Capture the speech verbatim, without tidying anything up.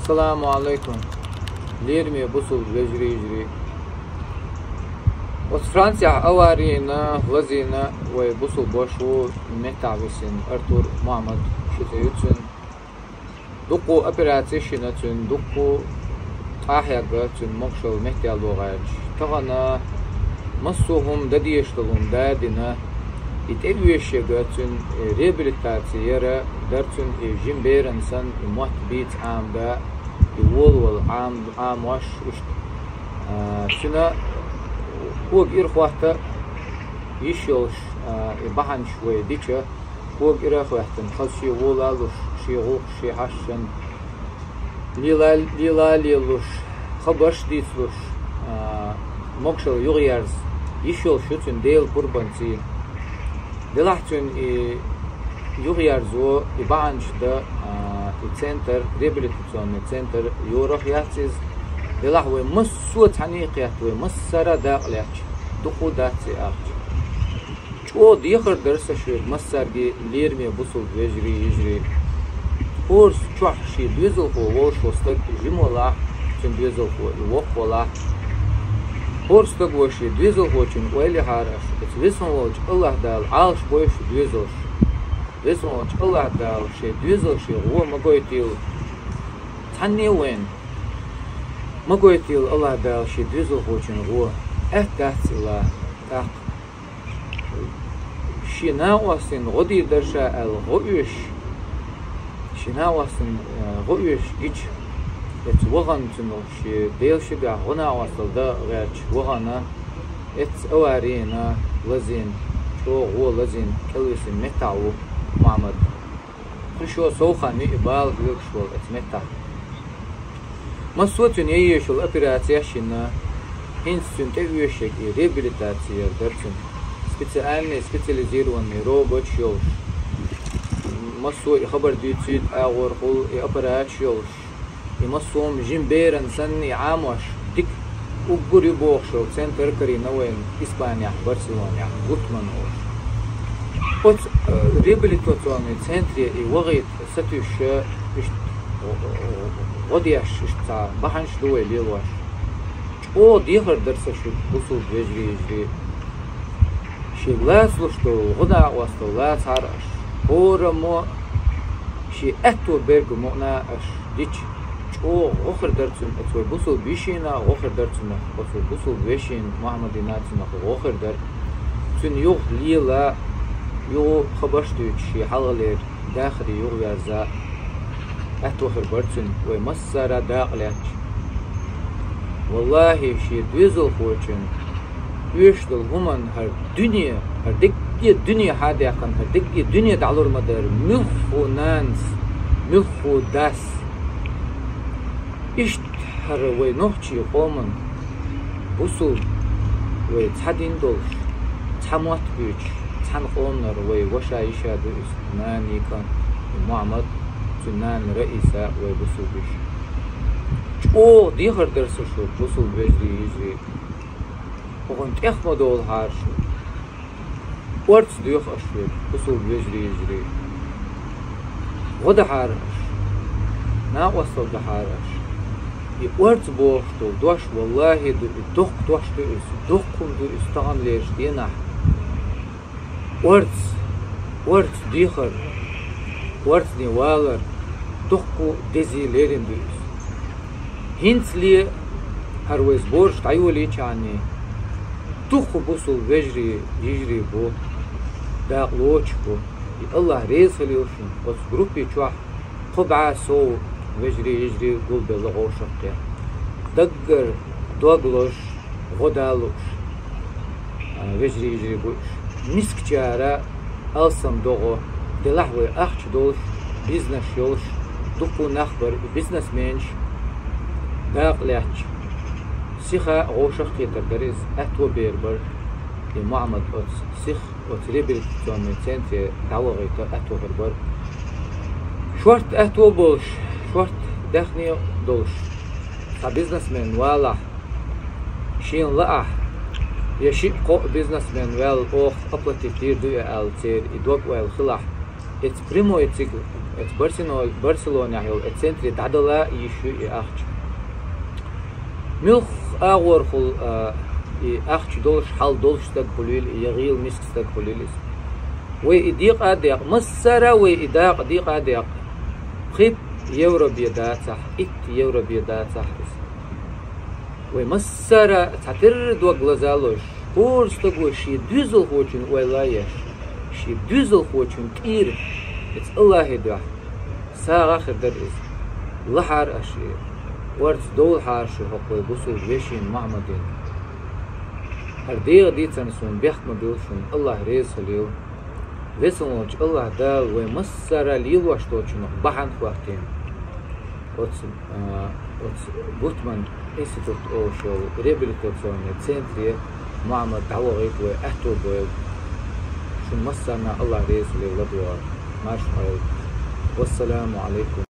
Саламу алейкум, лераме бусулба вежарий, йижарий. Оцу Францехь аварийна, лазийна вай бусулба ваша ву меттахь висина, Артур Мухьаммад шу цӀе ю цуьнан. Дуккха операцеш йина цуьнан, дуккха къахьегна цуьнан, могушалла меттел догӀу гӀерташ. Тахана массо а хӀума дан дезаш долу хӀума да а дина, и тӀеоьшуш ерг цуьнан, и реабилитаци яра дара цуьнан, и жима берана санна, и мотт бийца Ӏама да, и волавала Ӏам-, Ӏамош иштта. А, цуьнан кога ира хӀотта йиш йолуш, а, и бахьанаш вай дича, кога ира а хӀоьттина, хаза шен вола а луш, шен гӀуллакхаш, шен хьашташна лела, лела а лелалуш, хабарш а дийцалуш, а, могушалла юхаерза йиш йолуш ю цуьнан Делан пурбанца. Делахь цуьнан и юхаерзо, и бахьанаш дан, а, и центр, реабилитационный центр йорах яц иза. Делахь вай массо а цхьаьна а кхетта, вай массара а дакъа лаьтташ, дукха а дац и ахча. ЧӀогӀа дехар дара сан шуьга массаьрга, лераме бусулба вежарий, йижарий. ХӀорш чохь шен доьзалхо волуш волу стаг, жима валахь, цуьнан доьзалхо и воккха валахь. ХӀора стага шен доьзалхочун ойла яхьара аша, оцу веза волчу АллахӀ Дала Ӏалашбойла шун доьзалш. Веза волчу АллахӀ Дала шен доьзалшна гӀо ма гойтийла. Цхьанне а вайна ма гойтийла АллахӀ Дала шен доьзалхочун гӀо. Аьтта дац и ла, тӀаккха. Шен накъостина гӀо дийр дара ша аьлла гӀо оьшуш, шен накъостина, э, гӀо оьшуш гича, эцца вахана цуьнан шен Делан шигахь гӀо, накъосталла дан гӀерташ вахана, эцца аварийна, лазийна, чӀогӀа гӀо лазийна, кӀелвисина меттахь ву Мухьаммад. Кху шо сов хан ю и бала хьоьгуш волу эцца меттахь. Массо а цуьнан ян езаш йолу операцеш йина, хӀинца цуьнан тӀеоьшуш ерг и реабилитаци яр дара цуьнан. Специальный, специализированный робочаш йолуш. Массо а и хабар дуьйцуьйту агӀорхула, и аппараташ йолуш. И массо а жима берана санна и Ӏамош дика уггар ю бохуш йолу центр карийна вайна Испанехь, Барселонехь, Гутман олуш. Оцу, э, реабилитационный центре и вахийта сатуьйсуш, иштта гӀо деш, иштта цхьа бахьанаш ду вай лелош. ЧӀогӀа дехар дара сан шуьга, бусулба вежарий, йижарий. Шега лацалуш долу гӀо, накъосталла лацахьара аша. ХӀораммо шен аьтто берг мукъана аша дича, чӀогӀа гӀо хир дара цуьнан, оцу вай бусулба йишина гӀо хир дара цуьнан, оцу вай бусулба вешина Мухьаммадина цуьнан гӀо хир дара. Цуьнан юха лела, юха хабарш дуьйцуш шен хьалхалера дахаре юхаверза, аьтто хир бара цуьнан, вай массара а дакъа лаьтташ. Валлахи, шен доьзалхочун оьшуш долу хӀуманна хӀара дуьне, хӀара дерриге дуьне хьадаьккхина, хӀара дерриге дуьне дӀалур ма дара, муьлхха нанас, муьлхха дас. Иштта хӀара вай нохчийн къоман бусулба, вай цхьа дин долуш, цхьа мотт буьйцуш, цхьана къоманара вай ваша, йиша ду иза, нана, кӀант, Мухьаммад, цуьнан нана Раиса, вай бусулба йиш. ЧӀогӀа дехар дара сан шуьга, бусулба вежарий, йижарий. ХӀокхунна тӀех ма долахьара шу. Орца доьху аша шуьга, бусулба вежарий, йижарий. ГӀо дахьара аша, накъосталла дахьара аша. И орца бохуш долу дош, валлахи, ду, и доккха дош ду иза, доккха хӀума ду иза таханлерчу дийнахь. Орца, орца дехар, орцане валар доккха дезий лерина ду иза. ХӀинцале хӀара вай сбораш дӀайолийчхьана, дуккха бусулба вежарий, йижарий бу, дакъа лоцуш бу. И АллахӀ реза хилийла шуна, оцу группи чохь кхо бӀе сов вежарий, йижарий гулбелла вовшахкхетта. Даггара дог лозуш, гӀо дан лууш, а, вежарий, йижарий бу уьш. Мискачара алсам догӀу, делахь вай ахча долуш, бизнес йолуш, дуккха нах бара и бизнесменаш дакъа лаьтташ. Сиха вовшахкхетар дара иза, аьтто бер бара и Мухьаммад оцу сиха, оцу реабилитационный центре дӀавахийта аьтто хир бара. Шорта аьтто болуш, шорта даьхни долуш, цхьа бизнесмен валахь, шена лаахь, я шиъ-кхоъ бизнесмен ваьлла, оха оплатить дийр ду и аьлла, церан и дог-ойла хилахь, Эцу прямой цига, эцу Барсино-, Барселонехь йолу эцу центре дӀадала йиш ю и ахча. Муьлхха агӀорхула, а, и ахча долуш, хьал долуш стаг хуьлийла, я гӀийла миска стаг хуьлийла иза. Вай и декъа а декъа, массара а вай и дакъа декъа а декъа, пхи евро бен дацахь, итт евро бен дацахь иза. Вай массара а цхьатерра дог лазалош, хӀора стаго шен доьзалхочун ойла еш, шен доьзалхочун тӀера, эцу Аллахьан дуьхьа сагӀа а хир дара иза. Лахьара аша и, орца довлахьара шу хӀокху вай бусулба вешин Мухьаммадин. ХӀара дегӀан дийцарна суна бехк ма билла шуна, Аллахь реза хуьлийла. Везан волчу Аллахь Дала вай массара а лелош долчунах бахьана хӀоттийна. Оцу, а, оцу Гутман институт олуш йолу реабилитационный центре Мухьаммад дӀавахийта вай аьтто бойла. Шуна массарна Аллахь реза хуьлийла ладогӀарна. Марша Ӏойла. Вассаламу Ӏалайкум.